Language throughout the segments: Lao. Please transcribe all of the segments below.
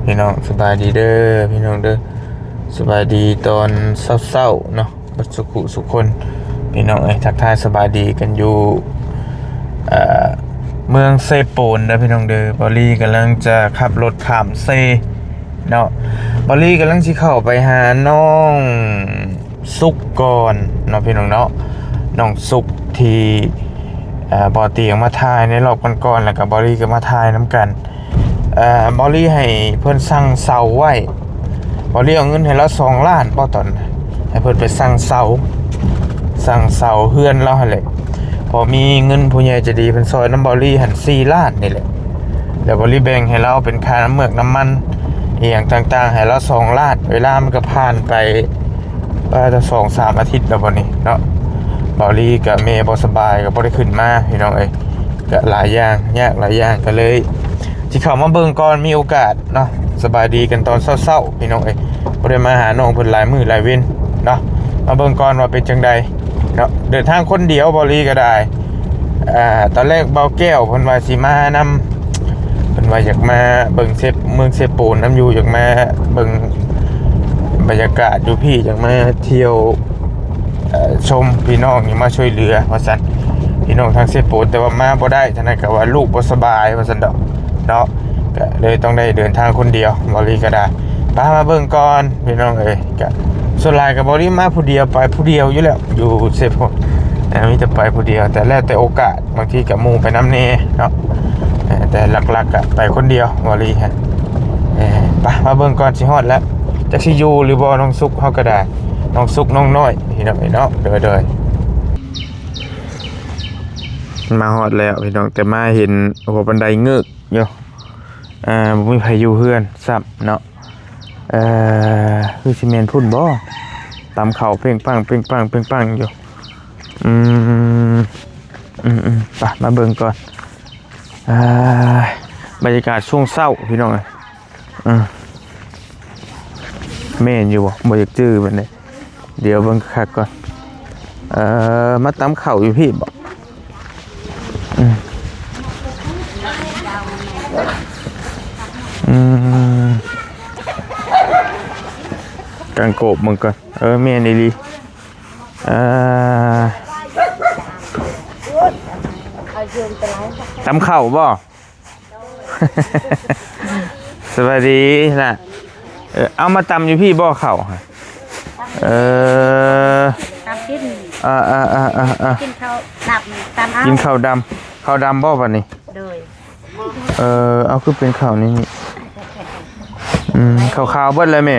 ພີ່ນ້ອງ ສະບາຍດີເດີພີ່ນ້ອງເດີ ສະບາຍດີຕອນເຊົ້າໆເນາະ ເບິດສຸຂູສຸຄົນ ພີ່ນ້ອງເອີຍ ທັກທາຍສະບາຍດີກັນຢູ່ ເອີ ເມືອງເຊໂປນເດີພີ່ນ້ອງເດີ. ບາວລີກຳລັງຈະຂັບລົດຂ້າມເຊເນາະ ບາວລີກຳລັງຊິເຂົ້າໄປຫານ້ອງສຸກກ່ອນເນາະ ພີ່ນ້ອງເນາະ ນ້ອງສຸກທີ່ ເອີ ບ່າວຕຽງມາຖ່າຍໃນຮອບກ່ອນໆ ແລ້ວກໍບາວລີກໍມາຖ່າຍນຳກັນ. ເອີ ບາວລີໃຫ້ເພິ່ນສັ່ງເສົາໄວ້ ບາວລີເອົາເງິນໃຫ້ລາວສອງລ້ານບໍ່ຕອນນັ້ນ ໃຫ້ເພິ່ນໄປສັ່ງເສົາ ສັ່ງເສົາເຮືອນລາວຫັ້ນແຫຼະ ເພາະມີເງິນຜູ້ໃຫຍ່ໃຈດີເພິ່ນຊ່ອຍນຳບາວລີຫັ້ນສີ່ລ້ານນີ້ແຫຼະ ແລ້ວບາວລີແບ່ງໃຫ້ລາວເປັນຄ່ານ້ຳເມືອກນ້ຳມັນອີ່ຫຍັງຕ່າງໆ ໃຫ້ລາວສອງລ້ານ. ເວລາມັນກໍຜ່ານໄປ ປະມານສອງສາມອາທິດແລ້ວບໍ່ນີ້ເນາະ ບາວລີກະແມ່ບໍ່ສະບາຍ ກະບໍ່ໄດ້ຂຶ້ນມາພີ່ນ້ອງເອີຍ ກະຫຼາຍຢ່າງ ຍາກຫຼາຍຢ່າງ ກະເລີຍຊິເຂົ້າມາເບິ່ງກ່ອນ ມີໂອກາດເນາະ. ສະບາຍດີກັນຕອນເຊົ້າໆ ພີ່ນ້ອງເອີຍ ບໍ່ໄດ້ມາຫານ້ອງເພິ່ນຫຼາຍມື້ຫຼາຍເວັນເນາະ ມາເບິ່ງກ່ອນວ່າເປັນຈັ່ງໃດເນາະ. ເດີນທາງຄົນດຽວ ບາວລີກະໄດ້ ອ່າ ຕອນແລກບ່າວແກ້ວເພິ່ນວ່າຊິມານຳ ເພິ່ນວ່າຢາກມາເບິ່ງເຊ ເມືອງເຊໂປນນຳຢູ່ ຢາກມາເບິ່ງບັນຍາກາດຢູ່ພີ້ ຢາກມາທ່ຽວ ເອີ ຊົມພີ່ນ້ອງ ຢາກມາຊ່ວຍເຫຼືອວ່າຊັ້ນ ພີ່ນ້ອງທາງເຊໂປນ ແຕ່ວ່າມາບໍ່ໄດ້ ທາງນັ້ນກໍວ່າລູກບໍ່ສະບາຍວ່າຊັ້ນດອກເນາະ ກໍເລີຍຕ້ອງໄດ້ເດີນທາງຄົນດຽວ ບາວລີກໍໄດ້. ໄປ ມາເບິ່ງກ່ອນພີ່ນ້ອງເອີຍ ກະສ່ວນຫຼາຍກະບໍ່ໄດ້ມາຜູ້ດຽວ ໄປຜູ້ດຽວຢູ່ແລ້ວ ຢູ່ເຊໂປນ ເອີ ມີແຕ່ໄປຜູ້ດຽວ ແຕ່ແລ້ວແຕ່ໂອກາດ ບາງທີກະໝູ່ໄປນຳແດ່ເນາະ ເອີ ແຕ່ຫຼັກໆກະໄປຄົນດຽວ ບາວລີຮະ. ເອີ ໄປ ມາເບິ່ງກ່ອນ ຊິຮອດແລ້ວ ຈັກຊິຢູ່ຫຼືບໍ່ ນ້ອງສຸກເຮົາກະໄດ້ ນ້ອງສຸກ ນ້ອງນ້ອຍ ພີ່ນ້ອງເອີຍເນາະ. ໂດຍໆ ມາຮອດແລ້ວພີ່ນ້ອງ ແຕ່ມາເຫັນຫົວບັນໄດເງີກຢູ່ ອ່າ ບໍ່ມີໃຜຢູ່ເຮືອນຊ້ຳເນາະ. ເອີ ຄືຊິແມ່ນພຸ້ນບໍ່ ຕຳເຂົ້າເປັງປັງ ເປັງປັງ ເປັງປັງຢູ່. ອືມ ອືມໆ ໄປ ມາເບິ່ງກ່ອນ ອ່າ ບັນຍາກາດຊ່ວງເຊົ້າພີ່ນ້ອງເອີຍ. ເອີ ແມ່ນຢູ່ບໍ່ ບໍ່ຢາກຈື່ປານໃດ ດຽວເບິ່ງຄັກໆກ່ອນ. ເອີ ມາຕຳເຂົ້າຢູ່ພີ້ບໍ່? ອືມ ອືມ ກາງໂກບເບິ່ງກ່ອນ. ເອີ ແມ່ນອີ່ຫຼີ. ເອີ ຕຳເຂົ້າບໍ່? ສະບາຍດີນະ. ເອີ ເອົາມາຕຳຢູ່ພີ້ບໍ່ເຂົ້າ? ເອີ ຕຳກິນ ເອີໆໆໆ ກິນເຂົ້າດຳ ຕຳເອົາ ກິນເຂົ້າດຳ ເຂົ້າດຳບໍ່ບັດນີ້? ໂດຍ. ເອີ ເອົາ ຄືເປັນເຂົ້ານີ້ ນີ້ ອືມ ເຂົ້າຂາວເບິດແລ້ວແມ່?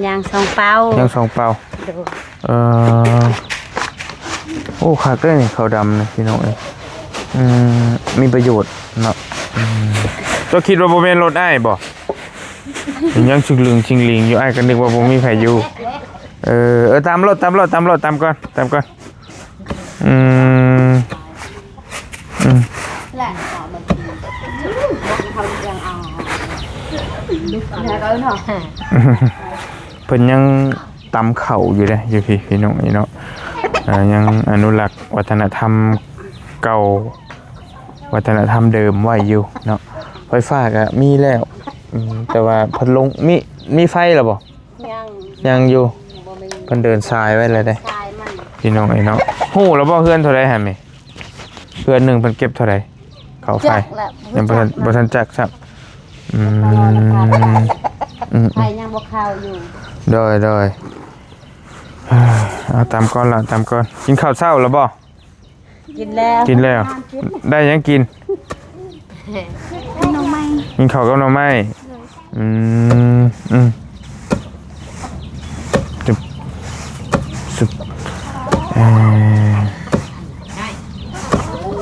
ຍັງສອງເປົາ ຍັງສອງເປົາ. ໂດຍ. ເອີ ໂອ້ ຄັກເດ້ນີ້ ເຂົ້າດຳນີ້ ພີ່ນ້ອງເອີຍ. ອືມ ມີປະໂຫຍດເນາະ. ອືມ ເຈົ້າຄິດວ່າບໍ່ແມ່ນລົດອ້າຍບໍ່? ຍັງຊຶງລຶງຊິງລິງຢູ່ ອ້າຍກໍນຶກວ່າບໍ່ມີໃຜຢູ່. ເອີ ເອີ ຕຳໂລດ ຕຳໂລດ ຕຳໂລດ ຕຳກ່ອນ ຕຳກ່ອນ. ອືມ ອືມ ເພິ່ນຍັງຕຳເຂົ້າຢູ່ເດ້ ຢູ່ພີ້ ພີ່ນ້ອງເອີຍເນາະ. ເອີ ຍັງອະນຸລັກວັດທະນະທຳເກົ່າ ວັດທະນະທຳເດີມໄວ້ຢູ່ເນາະ. ໄຟຟ້າກໍມີແລ້ວ ອືມ ແຕ່ວ່າພັດລົມ ມີ ມີໄຟແລ້ວບໍ່? ຍັງ ຍັງຢູ່ ບໍ່ມີ ເພິ່ນເດີນສາຍໄວ້ແລ້ວເດ້ ສາຍມັນ ພີ່ນ້ອງເອີຍເນາະ. ຮູ້ແລ້ວບໍ່ເຮືອນເທົ່າໃດຫັ້ນແມ່? ເຮືອນໜຶ່ງເພິ່ນເກັບເທົ່າໃດ ເຂົ້າໄຟ? ຈັກແລ້ວ ຍັງບໍ່ທັນ ບໍ່ທັນຈັກຊ້ຳ. ອືມ ອືມ ໄຟຍັງບໍ່ເຂົ້າຢູ່. ໂດຍ ໂດຍ. ເອົາ ຕຳກ່ອນລະ ຕຳກ່ອນ. ກິນເຂົ້າເຊົ້າແລ້ວບໍ່? ກິນແລ້ວ ກິນແລ້ວ. ໄດ້ຫຍັງກິນ? ໜໍ່ໄມ້ ກິນເຂົ້າກັບໜໍ່ໄມ້. ອືມ ອືມ ຊຸບ ເອີ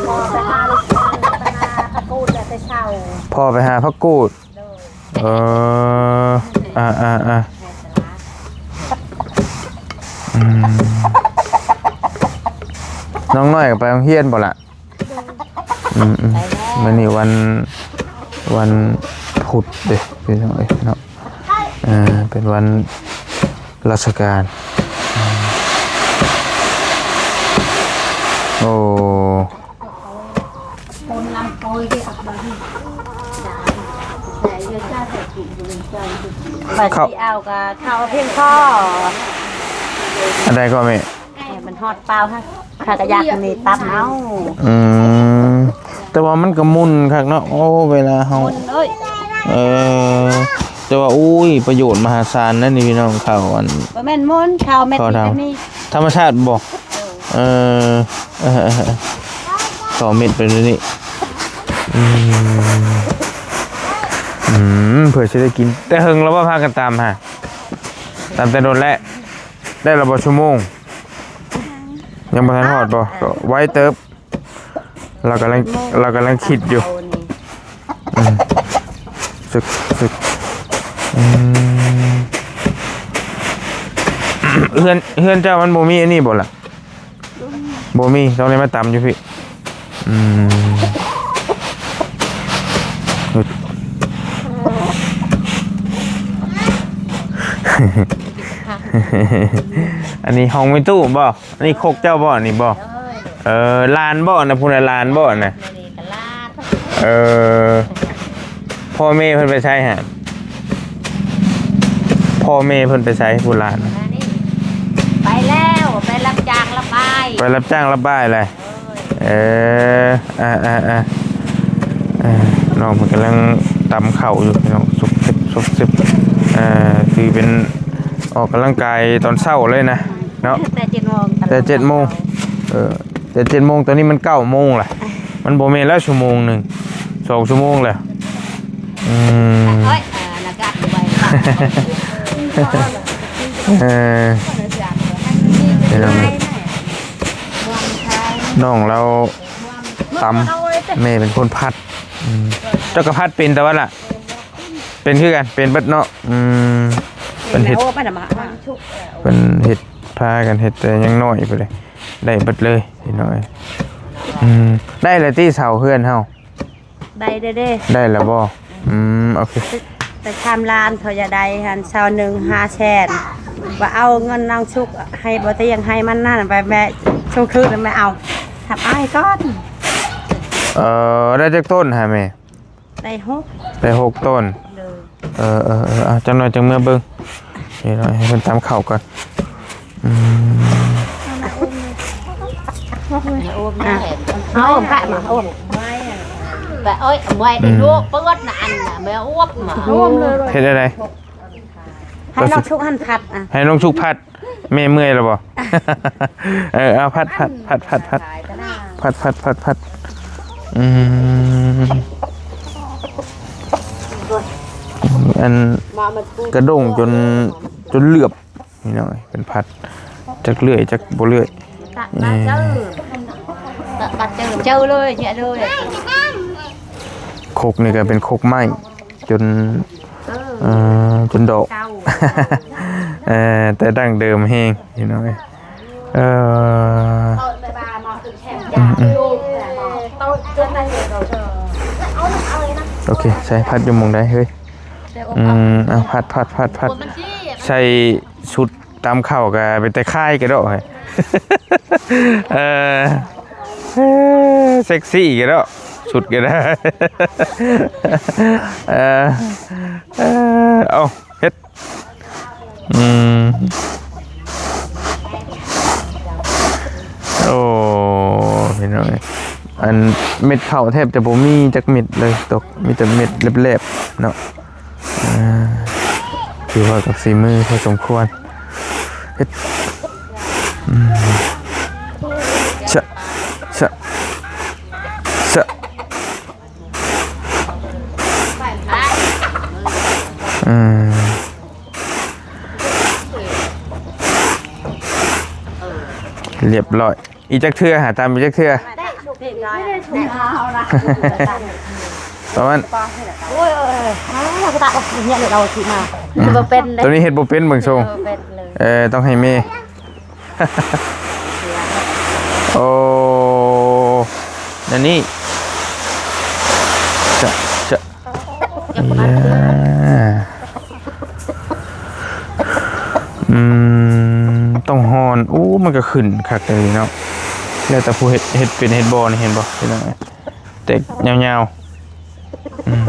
ພໍ່ໄປຫາຜັກກູດແຕ່ເຊົ້າ ພໍ່ໄປຫາຜັກກູດ. ໂດຍ. ເອີ ອ່າໆໆ ອືມ ນ້ອງນ້ອຍກໍໄປໂຮງຮຽນບໍ່ລະ? ອືມໆ ໄປແລ້ວ ມື້ນີ້ວັນ ວັນພຸດເດ້ ພີ່ນ້ອງເອີຍເນາະ. ເອີ ເປັນວັນລາຊະການ. ໂອ້ ຄົນນຳໂປຍທີ່ອັບບາງ ແຕ່ເລື່ອງຈາກແທ້ຈິງ ເຂົ້າ ຊິເອົາກໍເຂົ້າພຽງພໍ ອັນໃດກໍແມ່? ໃຫ້ມັນຮອດເປົ່າ ຫາກະຢາກມີຕຳເອົາ. ອືມ ແຕ່ວ່າມັນກໍມົນຄັກເນາະ. ໂອ້ ເວລາເຮົາ ມົນເອີຍ ເອີ ແຕ່ວ່າ ໂອ້ຍ ປະໂຫຍດມະຫາສານນະນີ້ພີ່ນ້ອງ. ເຂົ້າອັນ ບໍ່ແມ່ນມົນ ເຂົ້າເມັດນີ້ກໍມີ ທຳມະຊາດບໍ່? ເອີ ເອີ ເອີ ເອີ ເຂົ້າເມັດໄປເລີຍນີ້. ອືມ ອືມ ເພື່ອຊິໄດ້ກິນ. ແຕ່ເຫິງແລ້ວບໍ່ ພາກັນຕຳຫາ? ຕຳແຕ່ດົນແລ້ວ. ໄດ້ແລ້ວບໍ່ຊົ່ວໂມງ? ຍັງບໍ່ທັນຮອດບໍ່? ກໍໄວເຕີບ. ລາວກຳລັງ ລາວກຳລັງຄິດຢູ່. ອືມ ຊຶກ ຊຶກ ອືມ ເຮືອນ ເຮືອນເຈົ້າມັນບໍ່ມີອັນນີ້ບໍ່ລະ? ບໍ່ມີ ຕ້ອງໄດ້ມາຕຳຢູ່ພີ້. ອືມ ອັນນີ້ຫ້ອງແມ່ຕູ້ບໍ່? ອັນນີ້ຄົກເຈົ້າບໍ່? ອັນນີ້ບໍ່? ເອີ ຫຼານບໍ່ນະ? ຜູ້ໃດ ຫຼານບໍ່ນະ? ເອີ ພໍ່ແມ່ເພິ່ນໄປໃສຫະ? ພໍ່ແມ່ເພິ່ນໄປໃສ ຜູ້ຫຼານ? ໄປແລ້ວ ໄປຮັບຈ້າງຮັບອ້າຍ ໄປຮັບຈ້າງຮັບອ້າຍແຫຼະ. ເອີ ເອີ ເອີ ເອີ ນ້ອງເພິ່ນກຳລັງຕຳເຂົ້າຢູ່ພີ່ນ້ອງ. ຊຸບຊິບ ຊຸບຊິບ ເອີ ຄືເປັນອອກກຳລັງກາຍຕອນເຊົ້າເລີຍນະເນາະ. ແຕ່ເຈັດໂມງ ແຕ່ເຈັດໂມງ ເອີ ແຕ່ເຈັດໂມງ ຕອນນີ້ມັນເກົ້າໂມງລະ. ມັນບໍ່ແມ່ນແລ້ວ ຊົ່ວໂມງໜຶ່ງ ສອງຊົ່ວໂມງແລ້ວ. ອືມ ເອີຍ ເອີ ແລ້ວກໍໄປ ເອີ ພີ່ນ້ອງ ນ້ອງລາວຕຳ ແມ່ເປັນຄົນຜັດ. ອືມ ເຈົ້າກໍຜັດເປັນແຕ່ວ່າລະ? ເປັນຄືກັນ ເປັນເບິດເນາະ. ອືມ ເພິ່ນເຮັດ ເພິ່ນເຮັດ ພາກັນເຮັດແຕ່ຍັງນ້ອຍພຸ້ນເດ້ ໄດ້ເບິດເລີຍພີ່ນ້ອງເອີຍ. ອືມ ໄດ້ແລ້ວຕິເສົາເຮືອນເຮົາ? ໄດ້ເດ້ ໄດ້ແລ້ວບໍ່? ອືມ ໂອເຄ. ໄປຖາມຫຼານເຂົາຢາກໄດ້ຫັ້ນ ຊາວໜຶ່ງ ຫ້າແສນ ວ່າເອົາເງິນນາງສຸກໃຫ້ບໍ່ຕຽງ ໃຫ້ມັນນັ້ນ ໄປແມ່ສົ່ງຄືນ ແມ່ເອົາ ຖາມອ້າຍກ່ອນ. ເອີ ໄດ້ຈັກຕົ້ນຫະແມ່? ໄດ້ຫົກ ໄດ້ຫົກຕົ້ນ. ເອີ ເອີ ເອີ ເອີ ເອົາ ຈັກໜ້ອຍຈັ່ງເມືອເບິ່ງ. ເອີ ໃຫ້ເພິ່ນຕຳເຂົ້າກ່ອນ. ອືມ ເອົາ ເອົາ ເອົາ ແບບ ໂອ້ຍ ໄວ້ ອືມ ລູກເປີດນະ ອັນນະ ແມ່ອວບມາ ເຮັດໄດ້ໃດ? ໃຫ້ນ້ອງຊຸກຫັ້ນຜັດ ອ່ະ ໃຫ້ນ້ອງຊຸກຜັດ. ແມ່ເມື່ອຍແລ້ວບໍ່? ເອີ ເອົາ ຜັດ ຜັດ ຜັດ ຜັດ ອືມ ອັນກະດົ້ງຈົນ ຈົນເຫຼືອບ ພີ່ນ້ອງເອີຍ. ເປັນຜັດ ຈັກເລື່ອຍ ຈັກບໍ່ເລື່ອຍ. ຕັດມາເຈີ ຕັດ ຕັດເຈີ ເຈີເລີຍ ເຍະເລີຍ. ຄົກນີ້ກໍເປັນຄົກໄມ້ ຈົນ ເອີ ເອີ ຈົນດອກ ເອີ ແຕ່ດັ້ງເດີມແຮງ ພີ່ນ້ອງເອີຍ. ເອີ ອືມ ອືມ ໂອເຄ ໃສ່ຜັດຢູ່ໝ່ອງໃດເຮີ້ຍ? ອືມ ເອົາ ຜັດ ຜັດ ຜັດ ຜັດ ໃສ່ຊຸດ ຕຳເຂົ້າກໍເປັນຕາຄ້າຍກະດອກ. ເອີ ເຊັກຊີກະດອກ ຊຸດກໍໄດ້. ເອີ ເອີ ເອົາ ເຮັດ ອືມ ໂອ້ ພີ່ນ້ອງເອີຍ ອັນເມັດເຂົ້າແທບຈະບໍ່ມີຈັກເມັດເລີຍ ຕົກ ມີແຕ່ເມັດແຫຼບໆ ເນາະ. ອ່າ ຖືວ່າກັບສີມືພໍສົມຄວນ ເຮັດ ອືມ ຊະ ຊະ ຊະ ອືມ ລຽບຮ້ອຍ. ອີກຈັກເທື່ອຫາ ຕຳອີກຈັກເທື່ອ? ປະມານ ໂອ້ຍ ເອີ ເອີ ເອີ ເຮົາກໍຕາ ໂອ້ຍ ເນຍ ເຮົາຊິມາ ອືມ ບໍ່ເປັນເດ້ ໂຕນີ້ເຮັດບໍ່ເປັນເບິ່ງຊົງ ເອີ ບໍ່ເປັນເລີຍ ເອີ ຕ້ອງໃຫ້ແມ່ ໂອ້ ແນວນີ້ ຈະ ຈະ ອືມ ຕ້ອງຮ້ອນ. ໂອ້ ມັນກໍຂຶ້ນຄັກເລີຍເນາະ ແລ້ວແຕ່ຜູ້ເຮັດ ເຮັດເປັນເຮັດບໍ່ນີ້ ເຫັນບໍ່ພີ່ນ້ອງ? ແຕກຍາວໆ ອືມ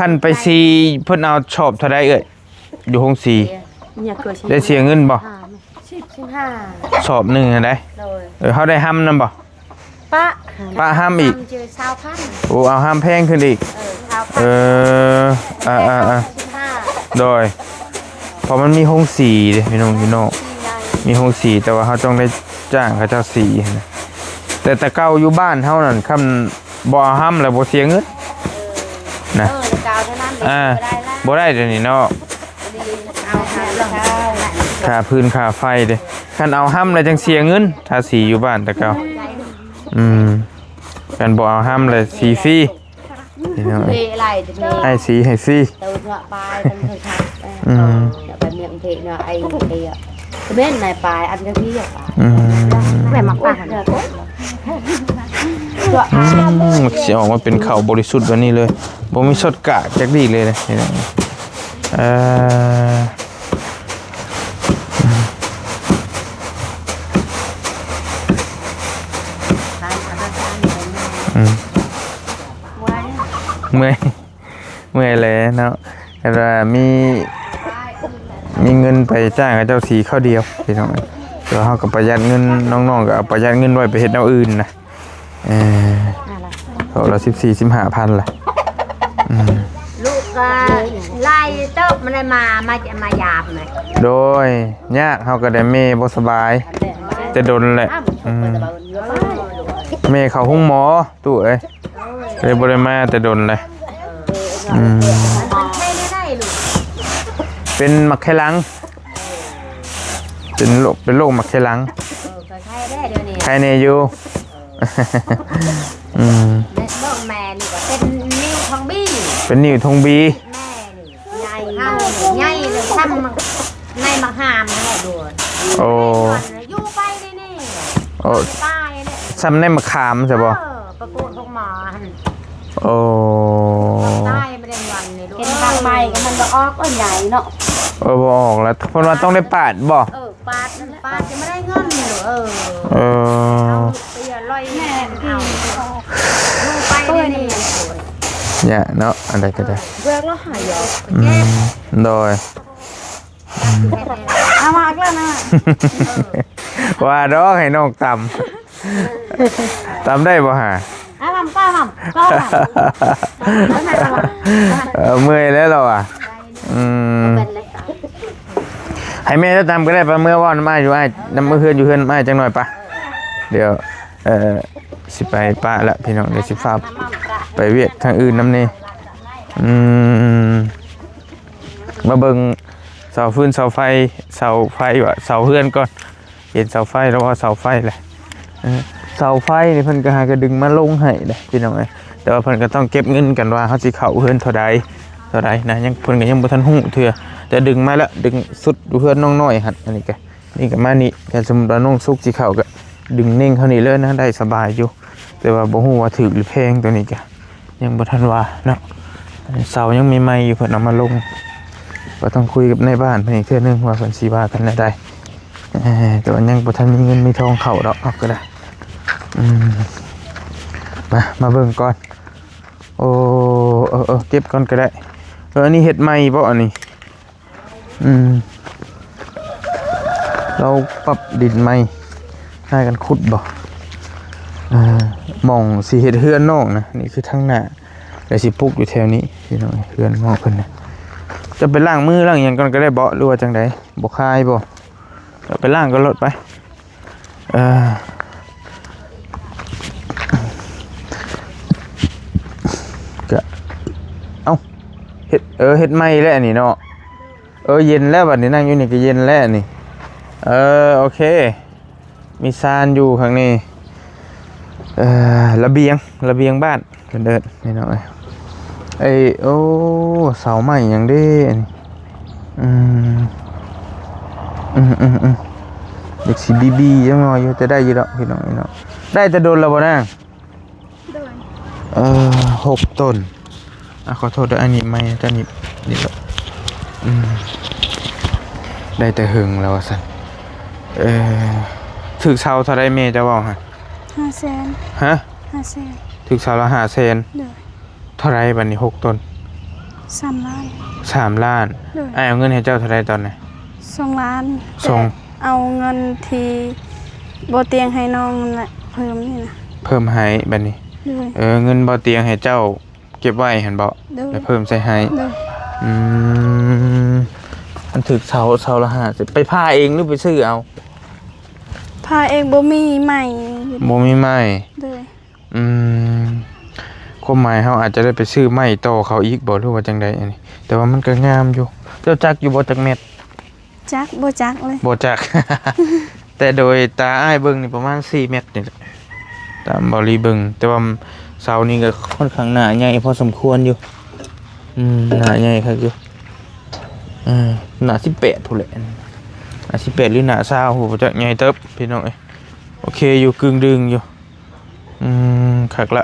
ອັນໄປສີເພິ່ນເອົາຊອບເທົ່າໃດເອື້ອຍ? ຢູ່ໂຮງສີ ເອີຍ ໄດ້ເສຍເງິນບໍ່? ສິບ ສິບຫ້າ ຊອບໜຶ່ງຫັ້ນໃດ. ໂດຍ ເອີ ເຮົາໄດ້ຮຳນຳບໍ່? ປະ ປະຮຳອີກ ຮຳເຈີຊາວພັນ. ໂອ້ ເອົາຮຳແພງຂຶ້ນອີກ. ເອີ ຊາວພັນ ເອີ ອ່າໆໆ ສິບຫ້າ ໂດຍ ເພາະມັນມີໂຮງສີເດ້ພີ່ນ້ອງ ຢູ່ນອກ ສີໃຫຍ່ ມີໂຮງສີ ແຕ່ວ່າເຮົາຕ້ອງໄດ້ຈ້າງເຂົາເຈົ້າສີຫັ້ນນະ. ແຕ່ ແຕ່ເກົ່າຢູ່ບ້ານເຮົານັ້ນ ຄັນບໍ່ເອົາຮຳແລ້ວບໍ່ເສຍເງິນນະ. ເອີ ແຕ່ເກົ່າເທົ່ານັ້ນ ອ່າ ບໍ່ໄດ້ລະ ບໍ່ໄດ້ດຽວນີ້ເນາະ. ເອົາ ຄ່າຟືນຄ່າໄຟເດ້ ຄັນເອົາຮຳແລ້ວຈັ່ງເສຍເງິນ ທາສີຢູ່ບ້ານແຕ່ເກົ່າ. ອືມ ຄັນບໍ່ເອົາຮຳແລ້ວສີຟຣີ ພີ່ນ້ອງເອີຍ ເພໄລ່ຈະມີ ອ້າຍສີໃຫ້ຟຣີ. ເຕີເນາະ ປາຍເພິ່ນເຄີຍຂາຍ ອືມ ເນາະ ໄປເມືອງເພເນາະ ໄອ້ ໄອ້ ກະແມ່ນນາຍປາຍ ອັນກະພີ ອືມ ແມ່ນໝາກປາ ເນາະ ອືມ ຊິອອກມາເປັນເຂົ້າບໍລິສຸດແບບນີ້ເລີຍ ບໍ່ມີຊອດກາກຈັກດີ້ເລີຍນະ ພີ່ນ້ອງ. ເອີ ອືມ ເມື່ອຍ ເມື່ອຍແຫຼະເນາະ ແຕ່ວ່າມີ ມີເງິນໄປຈ້າງເຂົາເຈົ້າສີຄາວດຽວ ພີ່ນ້ອງ. ແຕ່ວ່າເຮົາກໍປະຢັດເງິນ ນ້ອງໆກໍເອົາປະຢັດເງິນໄວ້ໄປເຮັດແນວອື່ນນະ. ເອີ ເພາະລະສິບສີ່ ສິບຫ້າພັນລະ. ອືມ ລູກກໍຫຼາຍເຕີບ ມັນໄດ້ມາ ມາ ມາຢາມນະ. ໂດຍ ຍາກ ເຮົາກໍໄດ້ແມ່ບໍ່ສະບາຍ ແຕ່ດົນແຫຼະ. ອືມ ແມ່ເຂົ້າໂຮງໝໍ ຕູ້ເອີຍ ເລີຍບໍ່ໄດ້ມາແຕ່ດົນເລີຍ. ອືມ ເປັນໝາກໄຂ່ຫຼັງ ເປັນໂລກ ເປັນໂລກໝາກໄຂ່ຫຼັງ. ເອີ ກໍໄຂ້ແດ່ດຽວນີ້ ໄຂ້ແດ່ຢູ່. ອືມ ເບິ່ງແມ່ນີ້ກໍເປັນນິ້ວທອງບີ ເປັນນິ້ວທອງບີ. ແມ່ນີ້ໃຫຍ່ ໃຫຍ່ເລີຍ ຊ່ຳໃນໝາກຫາມຫັ້ນແຫຼະ. ໂອ້ ຢູ່ໄປນີ້ ໂອ້ ຕາຍແຫຼະ ຊ່ຳໃນໝາກຂາມຊະບໍ່? ເອີ ປະໂກດໂຮງໝໍຫັ້ນ. ໂອ້ ຕາຍບໍ່ໄດ້ວັນນີ້ລູກ ເຫັນທາງໃໝ່ກໍມັນບໍ່ອອກ ເອີ ໃຫຍ່ເນາະ. ເອີ ບໍ່ອອກແລ້ວ ເພິ່ນວ່າຕ້ອງໄດ້ປາດບໍ່? ເອີ ປາດ ປາດຈະບໍ່ໄດ້ເງິນ. ເອີ ເອີ ເອົາລູກໄປລອຍແມ່ເອົາລູກໄປນີ້ ຍາກເນາະ ອັນໃດກໍໄດ້ ເບືອກລະຫາຍອກ. ອືມ ໂດຍ ເອົາມາອີກແລ້ວນະ ວ່າດອກໃຫ້ນ້ອງຕຳ ຕຳໄດ້ບໍ່ຫາ? ເອົາ ຕຳ ຕຳ ຕຳ ເອີ ເມື່ອຍແລ້ວລາວອະ. ອືມ ໃຫ້ແມ່ລາວຕຳກໍໄດ້ປະ ເມືອເວົ້ານຳອ້າຍຢູ່ ອ້າຍນຳເມືອເຮືອນຢູ່ເຮືອນອ້າຍຈັກໜ່ອຍປະ. ດຽວ ເອີ ຊິໄປປະລະພີ່ນ້ອງ ດຽວຊິຟ້າວໄປວຽກທາງອື່ນນຳແດ່. ອືມ ມາເບິ່ງເສົາຟືນເສົາໄຟ ເສົາໄຟວ່າເສົາເຮືອນກ່ອນ. ເຫັນເສົາໄຟແລ້ວວ່າເສົາໄຟແຫຼະ ເອີ ເສົາໄຟນີ້ເພິ່ນກໍຫາກໍດຶງມາລົງໃຫ້ເດ້ພີ່ນ້ອງເອີຍ. ແຕ່ວ່າເພິ່ນກໍຕ້ອງເກັບເງິນກັນວ່າເຮົາຊິເຂົ້າເຮືອນເທົ່າໃດ ເທົ່າໃດນະ ຍັງ ເພິ່ນກໍຍັງບໍ່ທັນຮູ້ເທື່ອ. ແຕ່ດຶງມາແລ້ວ ດຶງສຸດຢູ່ເຮືອນນ້ອງນ້ອຍຫັ້ນ. ອັນນີ້ກໍ ນີ້ກໍມານີ້ ຖ້າສົມມຸດວ່ານ້ອງສຸກຊິເຂົ້າກໍດຶງເໜັງເທົ່ານີ້ເລີຍນະ ໄດ້ສະບາຍຢູ່. ແຕ່ວ່າບໍ່ຮູ້ວ່າຖືກຫຼືແພງ ຕົວນີ້ກໍຍັງບໍ່ທັນວ່າເນາະ. ເສົາຍັງໃໝ່ໆຢູ່ ເພິ່ນເອົາມາລົງ ກໍຕ້ອງຄຸຍກັບນາຍບ້ານເພິ່ນອີກເທື່ອໜຶ່ງວ່າເພິ່ນຊິວ່າກັນແນວໃດ. ເອີ ແຕ່ວ່າຍັງບໍ່ທັນມີເງິນມີທອງເຂົ້າດອກ ເຮົາກໍໄດ້. ອືມ ມາ ມາເບິ່ງກ່ອນ. ໂອ້ ເອີໆ ເກັບກ່ອນກໍໄດ້. ເອີ ອັນນີ້ເຮັດໃໝ່ບໍ່ອັນນີ້? ອືມ ລາວປັບດິນໃໝ່ ຫາກັນຂຸດບໍ່? ເອີ ໝ່ອງຊິເຮັດເຮືອນນ້ອງນະ ນີ້ຄືທາງໜ້າ ແລ້ວຊິປຸກຢູ່ແຖວນີ້ພີ່ນ້ອງ ເຮືອນນ້ອງເພິ່ນນະ. ຈະໄປລ້າງມືລ້າງຫຍັງກ່ອນກໍໄດ້ບໍ່ ຫຼືວ່າຈັ່ງໃດ? ບໍ່ຄາຍບໍ່? ເອົາໄປລ້າງກ່ອນໂລດໄປ. ເອີ ກະ ເອົ້າ ເຮັດ ເອີ ເຮັດໃໝ່ແລ້ວອັນນີ້ເນາະ. ເອີ ເຢັນແລ້ວບັດນີ້ ນັ່ງຢູ່ນີ້ກໍເຢັນແລ້ວນີ້. ເອີ ໂອເຄ ມີຊານຢູ່ຂ້າງນີ້. ເອີ ລະບຽງ ລະບຽງບ້ານ ເພິ່ນເອີ້ນພີ່ນ້ອງເອີຍ. ເອີ ໂອ້ ເສົາໄມ້ຫຍັງເດ້ອັນນີ້. ອືມ ອືມໆໆ ເດັກຊິບີໆ ຈັ່ງໜ້ອຍຢູ່ ແຕ່ໄດ້ຢູ່ດອກພີ່ນ້ອງເອີຍເນາະ. ໄດ້ແຕ່ດົນແລ້ວບໍ່ນາງ? ໂດຍ ເອີ ຫົກຕົ້ນ. ອ່າ ຂໍໂທດເດີ ອັນນີ້ໃໝ່ ຕອນນີ້ ນີ້ແຫຼະ. ອືມ ໄດ້ແຕ່ເຫິງແລ້ວວ່າຊັ້ນ. ເອີ ຖືກເຊົ່າເທົ່າໃດແມ່ເຈົ້າເວົ້າຫັ້ນ? ຫ້າແສນ. ຮະ? ຫ້າແສນ. ຖືກເຊົ່າລະຫ້າແສນ. ໂດຍ. ເທົ່າໃດບັດນີ້ ຫົກຕົ້ນ? ສາມລ້ານ. ສາມລ້ານ. ໂດຍ. ອ້າຍເອົາເງິນໃຫ້ເຈົ້າເທົ່າໃດຕອນນີ້? ສອງລ້ານ. ສອງ ແຕ່ເອົາເງິນທີ່ບໍ່ຕຽງໃຫ້ນ້ອງນັ້ນແຫຼະ ເພີ່ມນີ້ນະ ເພີ່ມໃຫ້ບັດນີ້. ໂດຍ. ເອີ ເງິນບໍ່ຕຽງໃຫ້ເຈົ້າເກັບໄວ້ຫັ້ນບໍ? ໂດຍ. ແລ້ວເພີ່ມໃສ່ໃຫ້. ໂດຍ. ອືມ ມັນຖືກເສົາ ເສົາລະຫ້າສິບ. ໄປຜ່າເອງຫຼືໄປຊື້ເອົາ? ຜ່າເອງ ບໍ່ມີໄມ້. ບໍ່ມີໄມ້. ໂດຍ. ອືມ ຄວາມໝາຍເຮົາອາດຈະໄດ້ໄປຊື້ໄມ້ຕໍ່ເຂົາອີກບໍ ຫຼືວ່າຈັ່ງໃດອັນນີ້? ແຕ່ວ່າມັນກໍງາມຢູ່. ເຈົ້າຈັກຢູ່ບໍ່ຈັກແມັດ? ຈັກ ບໍ່ຈັກເລີຍ. ບໍ່ຈັກ. ແຕ່ໂດຍຕາອ້າຍເບິ່ງນີ້ປະມານສີ່ແມັດນີ້ແຫຼະ ຕາມເບົາລີເບິ່ງ. ແຕ່ວ່າເສົານີ້ກໍຄ່ອນຂ້າງໜ້າໃຫຍ່ພໍສົມຄວນຢູ່. ອືມ ໜ້າໃຫຍ່ຄັກຢູ່. ເອີ ໜ້າສິບແປດພຸ້ນແຫຼະ ໜ້າສິບແປດ ຫຼືໜ້າຊາວ ບໍ່ຈັກ ໃຫຍ່ເຕີບພີ່ນ້ອງເອີຍ. ໂອເຄຢູ່ ກຶ່ງດຶງຢູ່. ອືມ ຄັກລະ.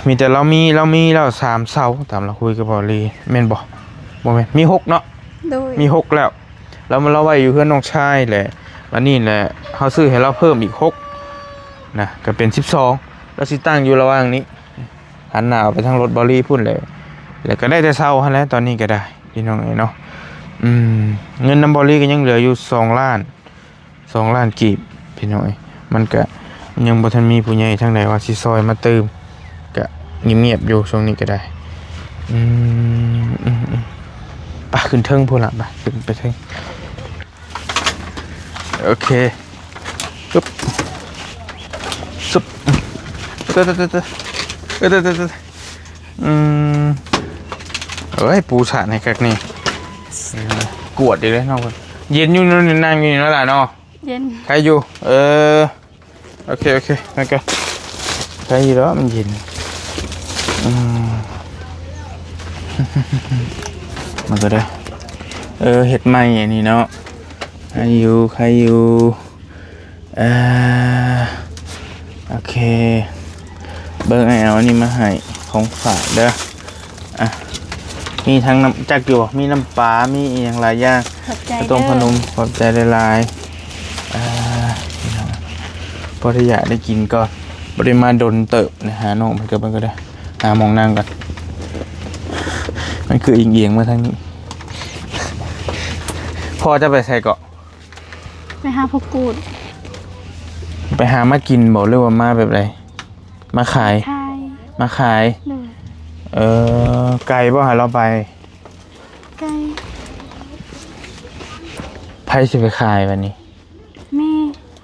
ມີແຕ່ລາວມີ ລາວມີແລ້ວສາມເສົາ ຕາມລາວຄຸຍກັບເບົາລີ ແມ່ນບໍ່? ບໍ່ແມ່ນ ມີຫົກເນາະ. ໂດຍ. ມີຫົກແລ້ວ ລາວມາ ລາວໄວ້ຢູ່ເຮືອນນ້ອງຊາຍແຫຼະ. ບັດນີ້ແຫຼະ ເຮົາຊື້ໃຫ້ລາວເພີ່ມອີກຫົກນະ ກໍເປັນສິບສອງ. ລາວຊິຕັ້ງຢູ່ລະຫວ່າງນີ້ ຫັນໜ້າອອກໄປທາງລົດເບົາລີພຸ້ນແຫຼະ ແລ້ວກໍໄດ້ແຕ່ເຊົາຫັ້ນແຫຼະ ຕອນນີ້ກໍໄດ້ ພີ່ນ້ອງເອີຍເນາະ. ອືມ ເງິນນຳເບົາລີກໍຍັງເຫຼືອຢູ່ສອງລ້ານ ສອງລ້ານກີບ ພີ່ນ້ອງເອີຍ. ມັນກະຍັງບໍ່ທັນມີຜູ້ໃຫຍ່ທາງໃດວ່າຊິຊ່ອຍມາຕື່ມ ກະງຽບໆຢູ່ຊ່ວງນີ້ກໍໄດ້. ອືມ ອືມ ອືມ ໄປຂຶ້ນເທິງພຸ້ນລະ ໄປ ຂຶ້ນໄປເທິງ. ໂອເຄ ຊຶບ ຊຶບ ເຕີໆໆ ອືມ ເອີຍ ປູສາດໃຫ້ຄັກນີ້ ກວດອີກແລ້ວເນາະ. ເຢັນຢູ່ ນ- ນັ່ງຢູ່ນີ້ເນາະຫຼາເນາະ. ເຢັນ ໄຄຢູ່. ເອີ ໂອເຄ ໂອເຄ ມັນກໍໄຄຢູ່ດອກ ມັນເຢັນ. ອືມ ມັນກໍໄດ້ ເອີ ເຮັດໃໝ່ອັນນີ້ເນາະ ໄຄຢູ່ ໄຄຢູ່. ເອີ ໂອເຄ ເບິ່ງ ອ້າຍເອົາອັນນີ້ມາໃຫ້ ຂອງຝາກເດີ. ອ່ະ ມີທັງນ້ຳ ຈັກຢູ່ບໍ່? ມີນ້ຳປາ ມີອີ່ຫຍັງຫຼາຍຢ່າງ. ຂອບໃຈເດີ ຂະໜົມ. ຂອບໃຈຫຼາຍໆ. ອ່າ ພໍໄດ້ຢາກໄດ້ກິນກ່ອນ ບໍ່ໄດ້ມາດົນເຕີບນະ. ຫານ້ອງເພິ່ນກ່ອນ ເບິ່ງກໍໄດ້ ຫາໝ່ອງນັ່ງກ່ອນ. ມັນຄືອີງໆມາທາງນີ້. ພໍ່ເຈົ້າໄປໃສເກາະ? ໄປຫາພໍ່ກູດ. ໄປຫາມາກິນບໍ ຫຼືວ່າມາແບບໃດ? ມາຂາຍ. ຂາຍ ມາຂາຍ. ໂດຍ. ເອີ ໄກບໍ່ຫາລາວໄປ? ໄກ. ໃຜຊິໄປຂາຍບັດນີ້? ແມ່.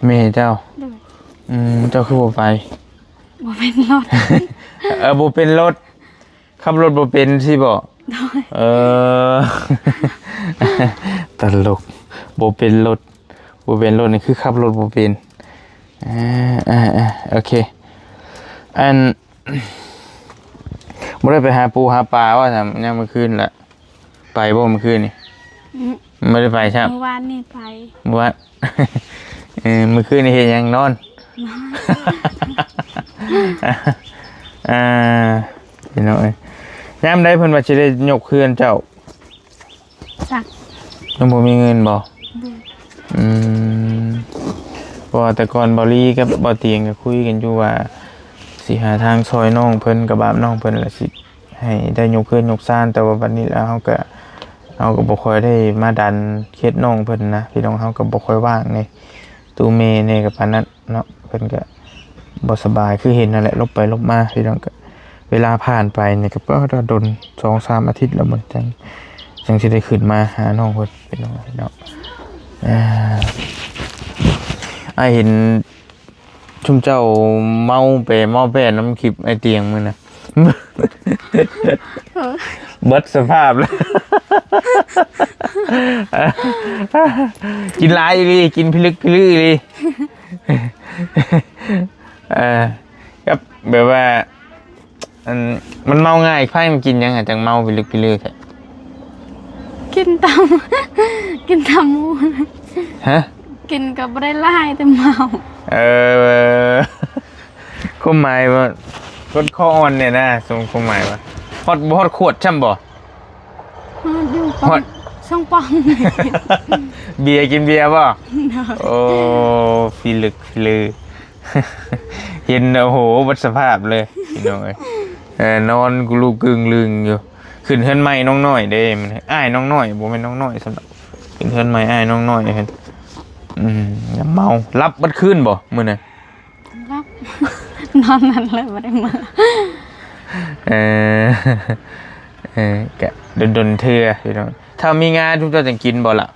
ແມ່ເຈົ້າ? ໂດຍ. ອືມ ເຈົ້າຄືບໍ່ໄປ? ບໍ່ເປັນລົດ. ເອີ ບໍ່ເປັນລົດ. ຂັບລົດບໍ່ເປັນຊີ້ບໍ? ໂດຍ. ເອີ ຕະຫຼົກ ບໍ່ເປັນລົດ ບໍ່ເປັນລົດນີ້ຄືຂັບລົດບໍ່ເປັນ. ເອີ ເອີ ເອີ ໂອເຄ ອັນ ບໍ່ໄດ້ໄປຫາປູຫາປາວ່າຊັ້ນ ຍາມມື້ຄືນລະ ໄປບໍ່ມື້ຄືນນີ້? ອືມ ບໍ່ໄດ້ໄປຊ້ຳ. ມື້ວານນີ້ໄປ. ມື້ວານ ເອີ ມື້ຄືນນີ້ເຮັດຫຍັງ? ນອນ. ອ່າ ພີ່ນ້ອງເອີຍ ຍາມໃດເພິ່ນວ່າຊິໄດ້ຍົກເຮືອນເຈົ້າ? ຈັກ. ຍັງບໍ່ມີເງິນບໍ? ບໍ່. ອືມ ເພາະວ່າແຕ່ກ່ອນເບົາລີກັບເບົາຕຽງກໍຄຸຍກັນຢູ່ວ່າ ຊິຫາທາງຊ່ອຍນ້ອງເພິ່ນ ກະບາບນ້ອງເພິ່ນ ແລ້ວຊິ ໃຫ້ໄດ້ຍົກເຮືອນຍົກຊານ ແຕ່ວ່າບັດນີ້ແລ້ວເຮົາກະ ເຮົາກະບໍ່ຄ່ອຍໄດ້ມາດັນເຂດນ້ອງເພິ່ນນະພີ່ນ້ອງ ເຮົາກະບໍ່ຄ່ອຍວ່າງເດ້ ຕູ້ແມ່ແດ່ກະປານນັ້ນເນາະ ເພິ່ນກະບໍ່ສະບາຍ ຄືເຫັນຫັ້ນແຫຼະ ຫຼົບໄປຫຼົບມາພີ່ນ້ອງ ກະເວລາຜ່ານໄປນີ້ກະ ປາດ ດົນ ສອງສາມອາທິດແລ້ວ ມັນຈັ່ງ ຈັ່ງຊິໄດ້ຂຶ້ນມາຫານ້ອງເພິ່ນພີ່ນ້ອງເນາະ. ອ່າ ອ້າຍເຫັນ ຊຸມເຈົ້າເມົາແປເມົາແປນຳຄລິບໄອ້ຕຽງມື້ນະ ເບິດສະພາບແລ້ວ ກິນຫຼາຍອີ່ຫຼີ ກິນພິລຶກພິລືອີ່ຫຼີ ເອີ ກັບແບບວ່າ ອັນ ມັນເມົາງ່າຍ ໃຜມັນກິນຫຍັງຫາຈັ່ງເມົາພິລຶກພິລືແທ້? ກິນຕຳ ກິນຕຳໝູ່ ຮະ? ກິນກໍບໍ່ໄດ້ຫຼາຍ ແຕ່ເມົາ. ເອີ ຄວາມໝາຍວ່າຄົນຄໍອ່ອນແດ່ນະ ສົມຄວາມໝາຍວ່າ ຮອດ ບໍ່ຮອດຂວດຊ້ຳບໍ່? ຮອດຢູ່ ຮອດ ສອງປ່ອງ ເບຍ ກິນເບຍບໍ່? ໂດຍ. ໂອ້ ພິລຶກພິລື ເຫັນ ໂອ້ໂຫ ເບິດສະພາບເລີຍພີ່ນ້ອງເອີຍ ເອີ ນອນກູລູກກຶ່ງລຶ່ງຢູ່. ຂຶ້ນເຮືອນໃໝ່ນ້ອງນ້ອຍເດ້ ມື້ນີ້ອ້າຍນ້ອງນ້ອຍ ບໍ່ແມ່ນນ້ອງນ້ອຍຊ້ຳດອກ ຂຶ້ນເຮືອນໃໝ່ອ້າຍນ້ອງນ້ອຍເພິ່ນ. ອືມ ເມົາ ຫຼັບເບິດຄືນບໍ່ມື້ນັ້ນ? ຫຼັບ ນອນນັ້ນເລີຍ ບໍ່ໄດ້ເມືອ. ເອີ ເອີ ກະດົນໆເທື່ອພີ່ນ້ອງ. ຖ້າມີງານ ທຸກເຈົ້າຈັ່ງກິນບໍ່ລະ?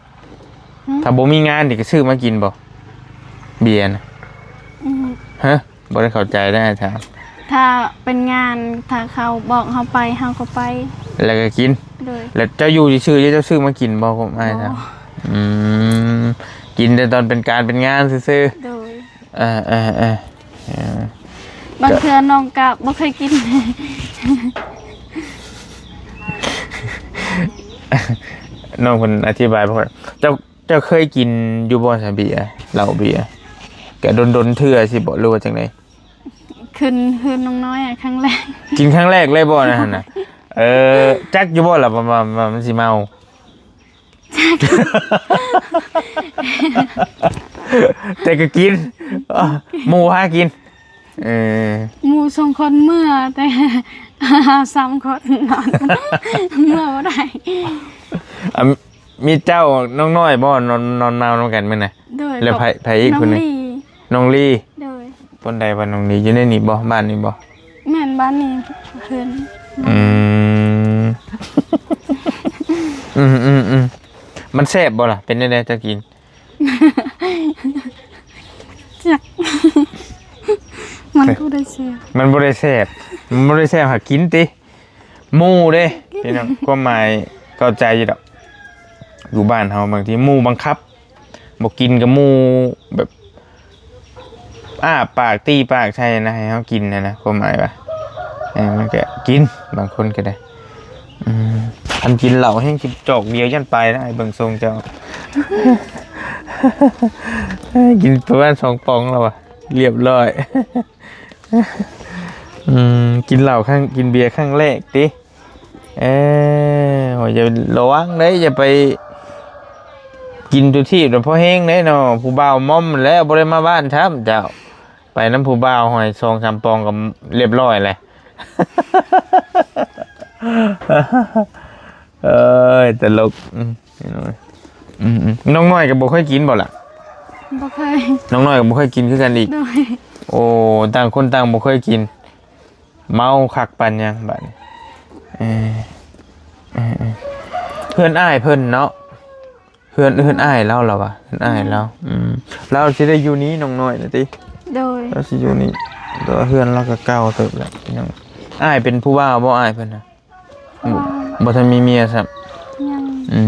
ຫືມ? ຖ້າບໍ່ມີງານນີ້ກະຊື້ມາກິນບໍ່ ເບຍນະ? ອືມ ຮະ? ບໍ່ໄດ້ເຂົ້າໃຈໄດ໋ ອ້າຍຖາມ. ຖ້າເປັນງານ ຖ້າເຂົາບອກເຮົາໄປ ເຮົາກໍໄປ. ແລ້ວກໍກິນ? ໂດຍ. ແລ້ວເຈົ້າຢູ່ຊື່ໆ ເຈົ້າຊື້ມາກິນບໍ່? ອ້າຍຖາມ. ບໍ່. ອືມ ກິນແຕ່ຕອນເປັນການເປັນງານຊື່ໆ. ໂດຍ. ເອີໆ ບາງເທື່ອນ້ອງກໍບໍ່ເຄີຍກິນ. ນ້ອງເພິ່ນອະທິບາຍບໍ່ຄ່ອຍ. ເຈົ້າ ເຈົ້າເຄີຍກິນຢູ່ບໍ່ຊະເບຍ ເຫຼົ້າເບຍ? ກະດົນໆເທື່ອຊິບໍ ຫຼືວ່າຈັ່ງໃດ? ຂຶ້ນເຮືອນນ້ອງນ້ອຍ ຄັ້ງແລກ. ກິນຄັ້ງແລກເລີຍບໍ່ນັ້ນນະ? ເອີ ຈັກຢູ່ບໍ່ລະວ່າ ວ່າ ວ່າມັນຊິເມົາ? ຈັກ ແຕ່ກໍກິນ ໝູ່ພາກິນ. ເອີ ໝູ່ສອງຄົນເມືອ ແຕ່ເຮົາສາມຄົນນອນ ເມືອບໍ່ໄດ້. ອາ ມີເຈົ້ານ້ອງນ້ອຍບໍ່ ນອນ ນອນເມົານຳກັນມື້ນະ? ໂດຍ. ແລ້ວໃຜ ໃຜອີກຄົນໜຶ່ງ? ນ້ອງລີ. ໂດຍ. ຄົນໃດວ່ານ້ອງລີ ຢູ່ໃນນີ້ບໍ່ ບ້ານນີ້ບໍ່? ແມ່ນ ບ້ານນີ້ເພິ່ນ. ອືມ ອືມໆໆ ມັນແຊບບໍ່ລະ? ເປັນແນວໃດເຈົ້າກິນ? ຈັກ ມັນບໍ່ໄດ້ແຊບ ມັນບໍ່ໄດ້ແຊບ ມັນບໍ່ໄດ້ແຊບ ຫາກິນຕິ. ໝູ່ເດ້ພີ່ນ້ອງ ຄວາມໝາຍເຂົ້າໃຈຢູ່ດອກ. ຢູ່ບ້ານເຮົາບາງທີໝູ່ບັງຄັບ ບໍ່ກິນກໍໝູ່ແບບອ້າປາກຕີປາກໃສ່ນະ ໃຫ້ເຮົາກິນນະ ຄວາມໝາຍວ່າ ເອີ ມັນກໍກິນ ບາງຄົນກໍໄດ້. ອືມ ອັນກິນເຫຼົ້າແຮງກິນຈອກດຽວຢ້ານໄປນະ ເບິ່ງຊົງເຈົ້າ. ກິນປະມານສອງປ໋ອງແລ້ວວ່າ ລຽບຮ້ອຍ. ອືມ ກິນເຫຼົ້າຄັ້ງ ກິນເບຍຄັ້ງແລກຕິ. ເອີ ໂອ້ຍ ຢ່າ ລະວັງເດີ້ ຢ່າໄປກິນຈຸທີ່ແລ້ວພໍແຮງເດ້ເນາະ ຜູ້ບ່າວມອມແລ້ວ ບໍ່ໄດ້ມາບ້ານຊ້ຳເຈົ້າ. ໄປນຳຜູ້ບ່າວຫ້ອຍສອງສາມປ໋ອງກໍລຽບຮ້ອຍແຫຼະ. ເອີຍ ຕະຫຼົກ. ອືມ ນ້ອງນ້ອຍກໍບໍ່ເຄີຍກິນບໍ່ລະ? ບໍ່ເຄີຍ. ນ້ອງນ້ອຍກໍບໍ່ເຄີຍກິນຄືກັນອີກ. ໂດຍ. ໂອ້ ຕ່າງຄົນຕ່າງບໍ່ເຄີຍກິນ ເມົາຄັກປານຫຍັງບາດນີ້. ເອີ ເອີ ເອີ ເພື່ອນອ້າຍເພິ່ນເນາະ ເພື່ອນ ເພື່ອນອ້າຍລາວ ລາວວ່າ ເພື່ອນອ້າຍລາວ. ອືມ ລາວຊິໄດ້ຢູ່ນີ້ ນ້ອງນ້ອຍນະຕິ? ໂດຍ. ລາວຊິຢູ່ນີ້ ແຕ່ວ່າເຮືອນລາວກໍເກົ່າເຕີບແລ້ວພີ່ນ້ອງ. ອ້າຍເປັນຜູ້ບ່າວບໍ່ ອ້າຍເພິ່ນນະ? ບໍ່ ບໍ່ທັນມີເມຍຊ້ຳ. ຍັງ. ອື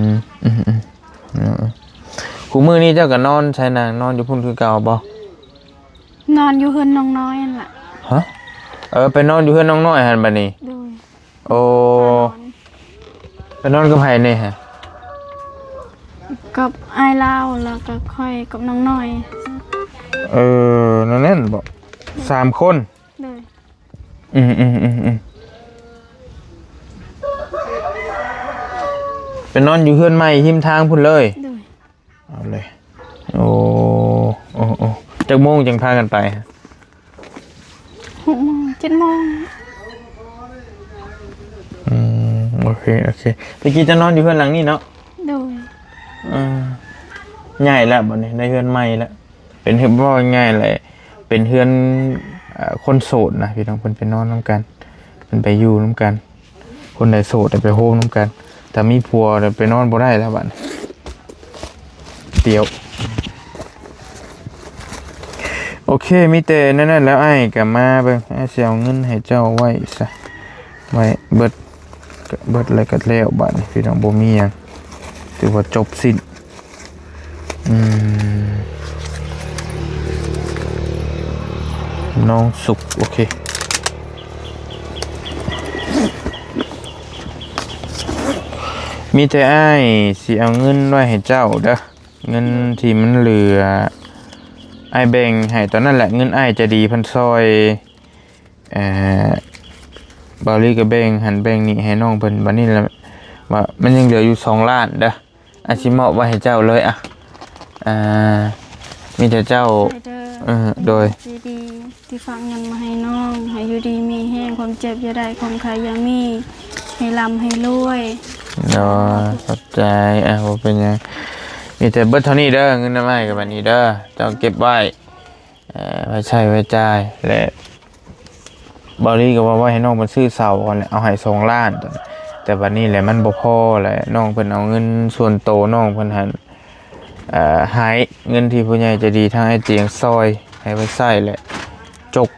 ມ ອືມໆ ເອີ ເອີ ຄູ່ມື້ນີ້ເຈົ້າກໍນອນໃສນາງ ນອນຢູ່ພຸ້ນຄືເກົ່າບໍ່? ນອນຢູ່ເຮືອນນ້ອງນ້ອຍຫັ້ນລະ. ຮະ? ເອີ ໄປນອນຢູ່ເຮືອນນ້ອງນ້ອຍຫັ້ນບາດນີ້. ໂດຍ. ໂອ້ ໄປນອນກັບໃຜແດ່? ກັບອ້າຍລາວ ແລ້ວກໍຂ້ອຍກັບນ້ອງນ້ອຍ. ເອີ ແນວນັ້ນບໍ? ສາມຄົນ. ໂດຍ. ອືມໆໆໆ ໄປນອນຢູ່ເຮືອນໃໝ່ຮິມທາງພຸ້ນເລີຍ. ໂດຍ. ເອົາເລີຍ. ໂອ້ ໂອ້ ໂອ້ ຈັກໂມງຈັ່ງພາກັນໄປ? ຫົກໂມງ ເຈັດໂມງ. ອືມ ໂອເຄ ໂອເຄ. ແຕ່ກີ້ເຈົ້ານອນຢູ່ເຮືອນຫຼັງນີ້ເນາະ? ໂດຍ. ເອີ ຍ້າຍແລ້ວບັດນີ້ ໄດ້ເຮືອນໃໝ່ແລ້ວ. ເປັນເຮືອນ ເວົ້າງ່າຍໆແຫຼະ ເປັນເຮືອນ ເອີ ຄົນໂສດນະພີ່ນ້ອງ. ເພິ່ນໄປນອນນຳກັນ ເພິ່ນໄປຢູ່ນຳກັນ ຄົນໃດໂສດໄປໂຮມນຳກັນ. ຖ້າມີຜົວໄປນອນບໍ່ໄດ້ແລ້ວບັດນີ້ ຕຽວ. ໂອເຄ ມີແຕ່ແນວນັ້ນແລ້ວ ອ້າຍກໍມາເບິ່ງ ອ້າຍຊິເອົາເງິນໃຫ້ເຈົ້າໄວ້ຊະ ໄວ້ເບິດ ເບິດແລ້ວກໍແລ້ວບັດນີ້ພີ່ນ້ອງ ບໍ່ມີຫຍັງ ຖືວ່າຈົບສິ້ນ. ອືມ ນ້ອງສຸກ ໂອເຄ ມີແຕ່ອ້າຍຊິເອົາເງິນໄວ້ໃຫ້ເຈົ້າເດີ້ ເງິນທີ່ມັນເຫຼືອ ອ້າຍແບ່ງໃຫ້ຕອນນັ້ນແຫຼະ ເງິນອ້າຍໃຈດີເພິ່ນຊ່ອຍ ເອີ ບ່າວລີກໍແບ່ງຫັ້ນແບ່ງນີ້ໃຫ້ນ້ອງເພິ່ນ ບັດນີ້ລະວ່າມັນຍັງເຫຼືອຢູ່ສອງລ້ານເດີ້ ອາ ຊິມອບໄວ້ໃຫ້ເຈົ້າເລີຍ ອາ ມີແຕ່ເຈົ້າ ໃຊ່ເດີ ເອີ ໂດຍ ໃຈດີທີ່ຝາກເງິນມາໃຫ້ນ້ອງ ໃຫ້ຢູ່ດີມີແຮງ ຄວາມເຈັບຢ່າໄດ້ ຄວາມໄຂ້ຢ່າມີ ໃຫ້ລ່ຳໃຫ້ລວຍ. ໂດຍ ຂອບໃຈ. ອ່າ ບໍ່ເປັນຫຍັງ ມີແຕ່ເບິດເທົ່ານີ້ເດີ ເງິນນຳອ້າຍກັບອັນນີ້ເດີ ເຈົ້າເກັບໄວ້ ເອີ ໄວ້ໃຊ້ໄວ້ຈ່າຍ ແລະ ເບົາລີກໍເວົ້າວ່າໃຫ້ນ້ອງເພິ່ນຊື້ເສົາກ່ອນແຫຼະ ເອົາໃຫ້ສອງລ້ານ ແຕ່ບັດນີ້ແຫຼະມັນບໍ່ພໍແຫຼະ ນ້ອງເພິ່ນເອົາເງິນສ່ວນໂຕນ້ອງເພິ່ນຫັ້ນ ເອີ ໃຫ້ເງິນທີ່ຜູ້ໃຫຍ່ໃຈດີທາງອ້າຍຈຽງຊ່ອຍໃຫ້ໄວ້ໃຊ້ ແລະ ຈົກ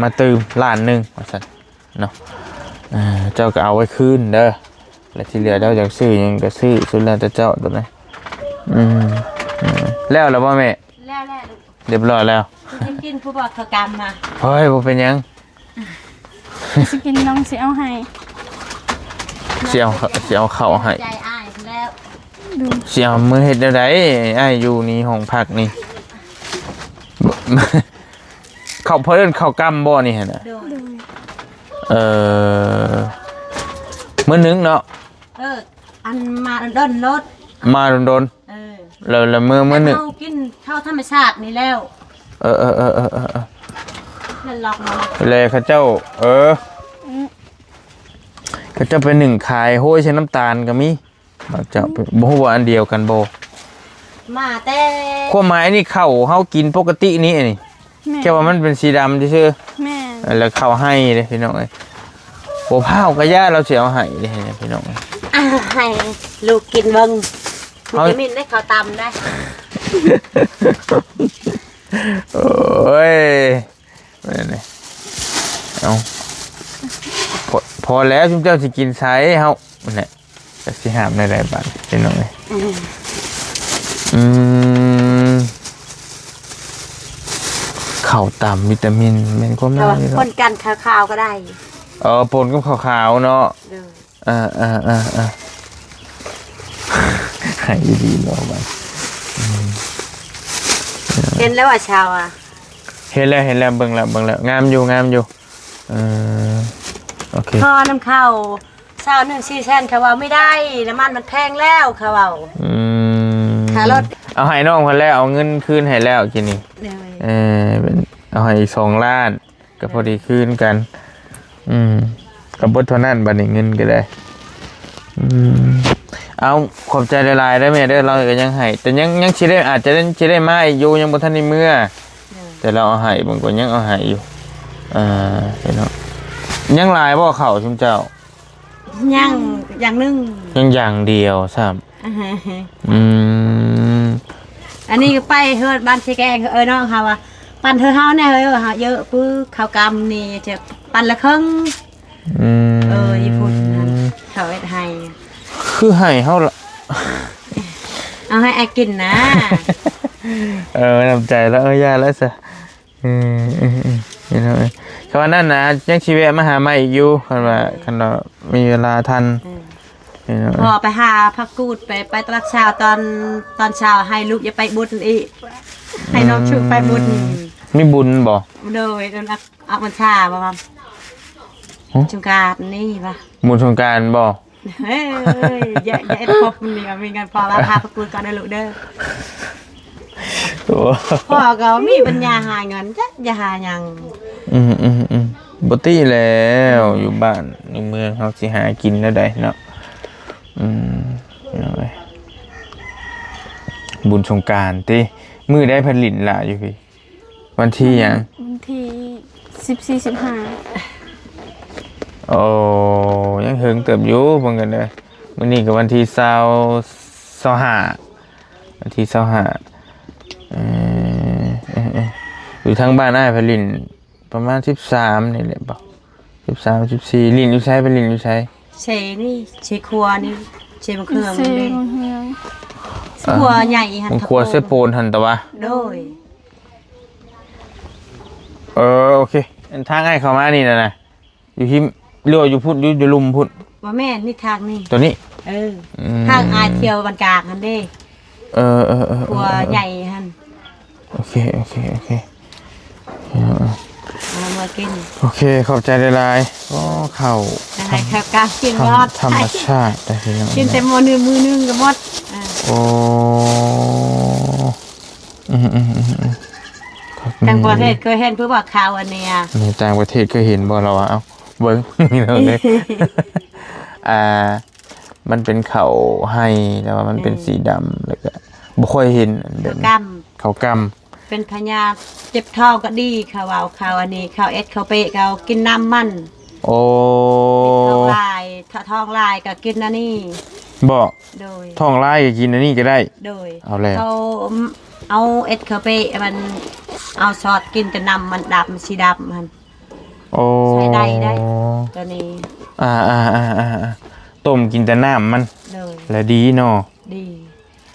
ມາຕື່ມລ້ານໜຶ່ງວ່າຊັ້ນເນາະ. ເອີ ເຈົ້າກໍເອົາໄວ້ຄືນເດີ ແລະ ທີ່ເຫຼືອເຈົ້າຢາກຊື້ຫຍັງກໍຊື້ ສຸດແລ້ວແຕ່ເຈົ້າໂຕນັ້ນ. ອືມ ອືມ ແລ້ວລະບໍ່ແມ່? ແລ້ວແລ້ວລູກ ຮຽບຮ້ອຍແລ້ວ. ກິນ ກິນຜູ້ບອກເຂົາກຳມາ. ເຮີ້ຍ ບໍ່ເປັນຫຍັງ ຊິກິນ ນ້ອງຊິເອົາໃຫ້ ຊິເອົາ ຊິເອົາເຂົ້າໃຫ້ ໃຈອ້າຍແລ້ວ. ຊິເອົາມື້ເຮັດແນວໃດ? ອ້າຍຢູ່ນີ້ຫ້ອງພັກນີ້ ເຂົາເພິ່ນເອີ້ນເຂົ້າກຳບໍ່ນີ້ຫັ້ນນະ? ໂດຍ ເອີ ມື້ໜຶ່ງເນາະ. ເອີ ອັນມາດົນໆໂລດ ມາດົນໆ. ເອີ ແລ້ວ ແລ້ວມື້ ມື້ໜຶ່ງ ເຮົາກິນເຂົ້າທຳມະຊາດນີ້ແລ້ວ. ເອີ ເອີ ເອີ ເອີ ເອີ ເອີ ນັ້ນລອກມາ ແລ້ວເຂົາເຈົ້າ ເອີ ອືມ ເຂົາເຈົ້າໄປໜຶ້ງຂາຍໂຮຍໃສ່ນ້ຳຕານກໍມີ ບາງເຈົ້າ ອືມ ບໍ່ຮູ້ວ່າອັນດຽວກັນບໍ່. ມາແຕ່ ຄວາມໝາຍອັນນີ້ເຂົ້າເຮົາກິນປົກກະຕິນີ້ ອັນນີ້ ແມ່ນ ແຄ່ວ່າມັນເປັນສີດຳຊື່ໆ. ແມ່ນ ແລ້ວເຂົ້າໄຮ່ເດ້ພີ່ນ້ອງເອີຍ ບໍ່ພ້າວກະຢ່າ ລາວຊິເອົາໃຫ້ເດ້ພີ່ນ້ອງເອີຍ. ອ່າ ໃຫ້ລູກກິນເບິ່ງ ເຮົາ ວິຕາມິນໃນເຂົ້າຕຳນະ. ໂອ້ຍ ແມ່ນແຫຼະ ເອົາ ພໍ ພໍແລ້ວ ຊຸມເຈົ້າຊິກິນໃສ ເຮົາ ນັ້ນແຫຼະ. ຈັກຊິຫ້າມແນວໃດບາດນີ້ພີ່ນ້ອງເອີຍ. ອືມ ອືມ ເຂົ້າຕຳວິຕາມິນແມ່ນຄວາມໝາຍນີ້ເນາະ ແຕ່ວ່າປົນກັນຂາວໆກໍໄດ້. ເອີ ປົນກັບຂາວໆເນາະ. ໂດຍ ເອີໆໆໆ ໃຫ້ດີໆເນາະບາດ. ອືມ ເຫັນແລ້ວວ່າຊາວອະ? ເຫັນແລ້ວ ເຫັນແລ້ວ ເບິ່ງແລ້ວ ເບິ່ງແລ້ວ ງາມຢູ່ ງາມຢູ່. ເອີ ໂອເຄ ຂໍນຳເຂົ້າ ຊາວໜຶ່ງ ສີ່ແສນ ເຂົາເວົ້າບໍ່ໄດ້ ນ້ຳມັນມັນແພງແລ້ວ ເຂົາເວົ້າ. ອືມ ຄ່າລົດ ເອົາໃຫ້ນ້ອງເພິ່ນແລ້ວ ເອົາເງິນຄືນໃຫ້ແລ້ວກີ້ນີ້. ໂດຍ ເອີ ເອົາໃຫ້ອີກສອງລ້ານ ກໍພໍດີຄືນກັນ. ອືມ ກໍເບິດເທົ່ານັ້ນ ບັດນີ້ເງິນກໍໄດ້. ອືມ ເອົາ ຂອບໃຈຫຼາຍໆເດີແມ່ເດີ ລາວກໍຍັງໃຫ້ ແຕ່ຍັງ ຍັງຊິໄດ້ ອາດຈະໄດ້ ຊິໄດ້ມາອີກຢູ່ ຍັງບໍ່ທັນໄດ້ເມືອ. ໂດຍ ແຕ່ລາວເອົາໃຫ້ເບິ່ງ ກໍຍັງເອົາໃຫ້ຢູ່. ອ່າ ພີ່ນ້ອງ ຍັງຫຼາຍບໍ່ເຂົ້າຊຸມເຈົ້າ? ຍັງຢ່າງໜຶ່ງ ຍັງຢ່າງດຽວຊ້ຳ. ອືມ ອັນນີ້ກໍໄປເຮືອນບ້ານເຊແກງ ເອີ ນ້ອງເຮົາວ່າ ປັນເທື່ອເຮົາແດ່ເຮີ້ຍ ເຮົາເຢີະປຶກເຂົ້າກຳນີ້ ຈະປັນລະເຄິ່ງ. ອືມ ເອີ ອີ່ພຸ້ນຫັ້ນເຂົາເຮັດໃຫ້ ຄືໃຫ້ເຮົາລະ ເອົາໃຫ້ອ້າຍກິນນະ. ເອີ ນ້ຳໃຈລະ ເອີ ຢ່າລະຊະ. ເອີ ເອີ ເອີ ພີ່ນ້ອງເອີຍ ຄັນວ່ານັ້ນນະ ຍັງຊິແວະມາຫາໃໝ່ອີກຢູ່ ຄັນວ່າ ເອີ ຄັນວ່າມີເວລາທັນ. ເອີ ພີ່ນ້ອງເອີຍ ພໍໄປຫາຜັກກູດ ໄປ ໄປຕະຫຼາດເຊົ້າ ຕອນ ຕອນເຊົ້າ ໃຫ້ລູກຢ່າໄປບຸນອີກ ໃຫ້ນ້ອງຊຸໄປບຸນ. ອືມ ມີບຸນບໍ່? ໂດຍ ໂດນອອກ ອອກພັນສາບໍ່? ຫຶ? ສົງການນີ້ຫວາ? ບຸນສົງການບໍ່? ເຮີ້ຍ ຢ່າ ຢ່າເຮັດຄົບມັນນີ້ ມີເງິນພໍວ່າພາໄປປຸຍກ່ອນເດີລູກເດີ. ໂອ້ ພໍ່ກໍມີປັນຍາຫາເງິນ ຈັກຢາກຫາຫຍັງ. ອືມໆໆ ບໍ່ຕິແລ້ວ ອືມ ຢູ່ບ້ານຢູ່ເມືອງເຮົາຊິຫາກິນແນວໃດເນາະ. ອືມ ເອົາເວີຍ ບຸນສົງການຕິ ມື້ໃດເພິ່ນຫຼິ້ນຫຼາຍຢູ່ພີ້? ວັນທີຫຍັງ? ວັນທີສິບສີ່ ສິບຫ້າ. ໂອ້ ຍັງເຫິງເຕີບຢູ່ ເບິ່ງກັນເດີ. ມື້ນີ້ກໍວັນທີຊາວ ຊາວຫ້າ ວັນທີຊາວຫ້າ. ເອີ ເອີ ເອີ ຢູ່ທາງບ້ານອ້າຍໄປຫຼິ້ນປະມານສິບສາມນີ້ແຫຼະບໍ? ສິບສາມ ສິບສີ່ ຫຼິ້ນຢູ່ໃສ? ໄປຫຼິ້ນຢູ່ໃສ? ເຊນີ້ ເຊຄົວນີ້ ເຊບັງເຄືອງ ເຊບັງເຄືອງ ຂົວໃຫຍ່ຫັ້ນ ຂົວເຊໂປນຫັ້ນຕະວະ. ໂດຍ ເອີ ໂອເຄ. ອັນທາງອ້າຍເຂົ້າມານີ້ນະ ນະ ຢູ່ຫິມ ຫຼືວ່າຢູ່ພຸ້ນ ຢູ່ ຢູ່ລຸ່ມພຸ້ນ? ບໍ່ແມ່ນ ນີ້ທາງນີ້ ໂຕນີ້. ເອີ ອືມ ທາງອ້າຍທ່ຽວບ້ານກາງຫັ້ນເດ້. ເອີໆໆໆ ຂົວໃຫຍ່ຫັ້ນ. ໂອເຄ ໂອເຄ ໂອເຄ ເອົາມາກິນ. ໂອເຄ ຂອບໃຈຫຼາຍໆ. ໂອ້ ເຂົ້າ ທຳມະຊາດເດ້ພີ່ນ້ອງ ກິນແຕ່ມື້ໜຶ່ງ ມື້ໜຶ່ງກໍໝົດ. ໂອ້ ອືມໆໆ ຕ່າງປະເທດເຄີຍເຫັນ ເພິ່ນວ່າຂ່າວອັນນີ້ ຢູ່ຕ່າງປະເທດເຄີຍເຫັນບໍ່ລາວວ່າ. ເອົ້າ ເບິ່ງ ພີ່ນ້ອງເອີຍ. ອ່າ ມັນເປັນເຂົ້າໄຮ່ ແຕ່ວ່າມັນເປັນ ອືມ ສີດຳ ແລ້ວກໍບໍ່ຄ່ອຍເຫັນອັນແບບ ເຂົ້າກ່ຳ ເຂົ້າກ່ຳ ເປັນພະຍາດເຈັບທ້ອງກໍດີ ເຂົາເວົ້າ ເຂົາອັນນີ້ ເຂົາເອັດເຂົ້າເປະ ເຂົາກິນນ້ຳມັນ. ໂອ້ ເປັນທ້ອງລາຍ ຖ້າທ້ອງລາຍກໍກິນອັນນີ້. ບໍ່? ໂດຍ ທ້ອງລາຍກໍກິນອັນນີ້ກໍໄດ້. ໂດຍ ເອົາແລ້ວ ເຂົາເອົາເອັດເຂົ້າເປະ ມັນເອົາຊອດກິນແຕ່ນ້ຳມັນດຳ ສີດຳຫັ້ນ. ໂອ້ ໃຊ້ໄດ້ໄດ໋ ໂຕນີ້ ອ່າໆໆໆ ຕົ້ມກິນແຕ່ນ້ຳມັນ. ໂດຍ ແລະດີເນາະ. ດີ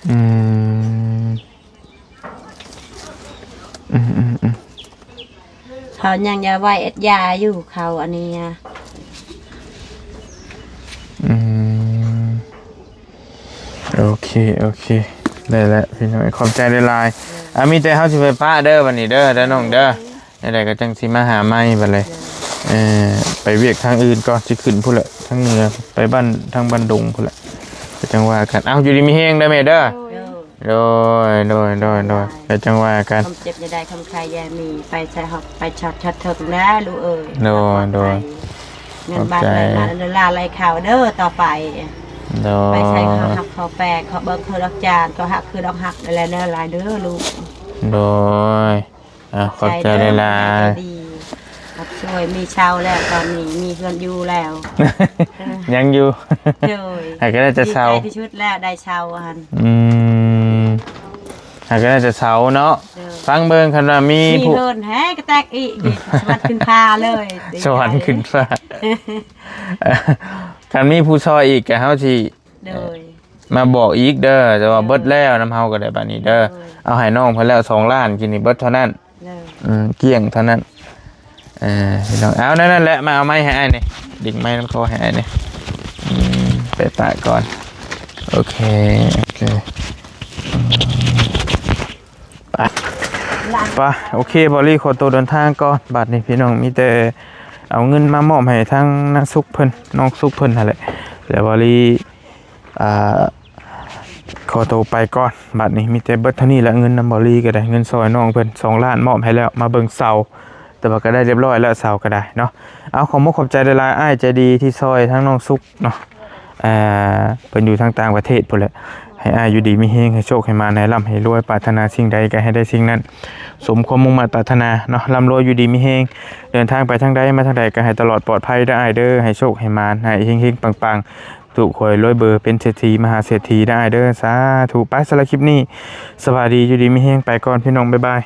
ອືມ ອືມໆໆ ເຂົາຍັງຢາກໄວ້ເອັດຢາຢູ່ ເຂົາອັນນີ້ອະ. ອືມ ໂອເຄ ໂອເຄ ໄດ້ແລ້ວພີ່ນ້ອງ ຂອບໃຈຫຼາຍໆ. ເອີ ອ່າ ມີແຕ່ເຮົາຊິໄປປະເດີ ບັດນີ້ເດີ ເດີນ້ອງເດີ. ແນວໃດກໍຈັ່ງຊິມາຫາໃໝ່ບັດເລີຍ. ເອີ ໄປວຽກທາງອື່ນກ່ອນ ຊິຂຶ້ນພຸ້ນແຫຼະ ທາງເໜືອ ໄປບ້ານ ທາງບ້ານດົງພຸ້ນແຫຼະ ກໍຈັ່ງວ່າກັນ. ເອົ້າ ຢູ່ດີມີແຮງເດີແມ່ເດີ. ໂດຍ ໂດຍ ໂດຍ ໂດຍ ໂດຍ ກໍຈັ່ງວ່າກັນ. ຄວາມເຈັບຢ່າໄດ້ ຄວາມໄຂ້ຢ່າມີ ໄປໃສ່ຮອດ ໄປຊອດ ຊອດເຖິງແລ້ວລູກເອີຍ. ໂດຍ ໂດຍ ເງິນບາດໄຫຼມາ ດອນລາໄຫຼເຂົ້າເດີຕໍ່ໄປ. ໂດຍ ໄປໃສ່ເຂົ້າຮັບເຂົ້າແປງ ເຂົ້າເບິ່ງເຂົ້າດອກຈານ ກໍຮັກຄືດອກຮັກໄດ້ແລ້ວເດີ ຫຼາຍເດີລູກ. ໂດຍ ອ່າ ຂອບໃຈຫຼາຍໆ ດີ ຮັບຊ່ວຍ ມີເຊົ່າແລ້ວ ຕອນນີ້ມີເຮືອນຢູ່ແລ້ວ. ຍັງຢູ່ ໂດຍ ຫາກໍໄດ້ແຕ່ເຊົ່າ ດີໃຈທີ່ສຸດແລ້ວ ໄດ້ເຊົ່າຫັ້ນ. ອືມ ຫາກໍໄດ້ແຕ່ເຊົ່າເນາະ. ໂດຍ ຟັງເບິ່ງ ຄັນວ່າມີ ມີ ຜູ້ ເຮືອນແຮງກະແຕກອີກ ສະຫວັນຂຶ້ນຟ້າເລີຍ ສະຫວັນຂຶ້ນຟ້າ. ຄັນມີຜູ້ຊ່ອຍອີກ ກໍເຮົາຊິ ໂດຍ ມາບອກອີກເດີ ແຕ່ວ່າ ໂດຍ ເບິດແລ້ວນຳເຮົາກໍໄດ້ບາດນີ້ເດີ. ໂດຍ ເອົາໃຫ້ນ້ອງເພິ່ນແລ້ວສອງລ້ານ ກິນນີ້ເບິດເທົ່ານັ້ນ. ໂດຍ ອືມ ກ້ຽງເທົ່ານັ້ນ. ເອີ ພີ່ນ້ອງ ເອົາ ນັ້ນ ນັ້ນແຫຼະ ມາເອົາໄມ້ໃຫ້ອ້າຍນີ້ ດຶງໄມ້ນຳຄໍໃຫ້ອ້າຍນີ້. ອືມ ໄປປະກ່ອນ. ໂອເຄ ໂອເຄ ອືມ ໄປ ໄປ ໂອເຄ ບ່າວລີຂໍໂຕເດີນທາງກ່ອນ. ບາດນີ້ພີ່ນ້ອງ ມີແຕ່ເອົາເງິນມາມອບໃຫ້ທາງນາສຸກເພິ່ນ ນ້ອງສຸກເພິ່ນຫັ້ນແຫຼະ ແລ້ວບ່າວລີ ອ່າ ຂໍໂຕໄປກ່ອນ. ບາດນີ້ມີແຕ່ເບິດເທົ່ານີ້ແຫຼະ ເງິນນຳບ່າວລີກໍໄດ້ ເງິນຊ່ອຍນ້ອງເພິ່ນສອງລ້ານ ມອບໃຫ້ແລ້ວ ມາເບິ່ງເສົາ ແຕ່ວ່າກໍໄດ້ຮຽບຮ້ອຍແລ້ວ ເສົາກໍໄດ້ເນາະ. ເອົາ ຂໍມຸກຂອບໃຈຫຼາຍໆ ອ້າຍໃຈດີທີ່ຊ່ອຍທາງນ້ອງສຸກເນາະ. ອ່າ ເພິ່ນຢູ່ທາງຕ່າງປະເທດພຸ້ນແຫຼະ. ໃຫ້ອ້າຍຢູ່ດີມີແຮງ ໃຫ້ໂຊກໃຫ້ໝານ ໃຫ້ລ່ຳໃຫ້ລວຍ ປາດຖະໜາສິ່ງໃດກໍໃຫ້ໄດ້ສິ່ງນັ້ນ ສົມຄວາມມຸ່ງມາດປາດຖະໜາເນາະ. ລ່ຳລວຍ ຢູ່ດີມີແຮງ ເດີນທາງໄປທາງໃດມາທາງໃດກໍໃຫ້ຕະຫຼອດປອດໄພເດີອ້າຍເດີ. ໃຫ້ໂຊກໃຫ້ໝານ ໃຫ້ເຮັງໆ ປັງໆ ຖືກຫວຍລວຍເບີ ເປັນເສດຖີມະຫາເສດຖີເດີອ້າຍເດີ. ສາທຸ. ໄປ ສຳລັບຄລິບນີ້ ສະບາຍດີ ຢູ່ດີມີແຮງ ໄປກ່ອນພີ່ນ້ອງ ບາຍບາຍ.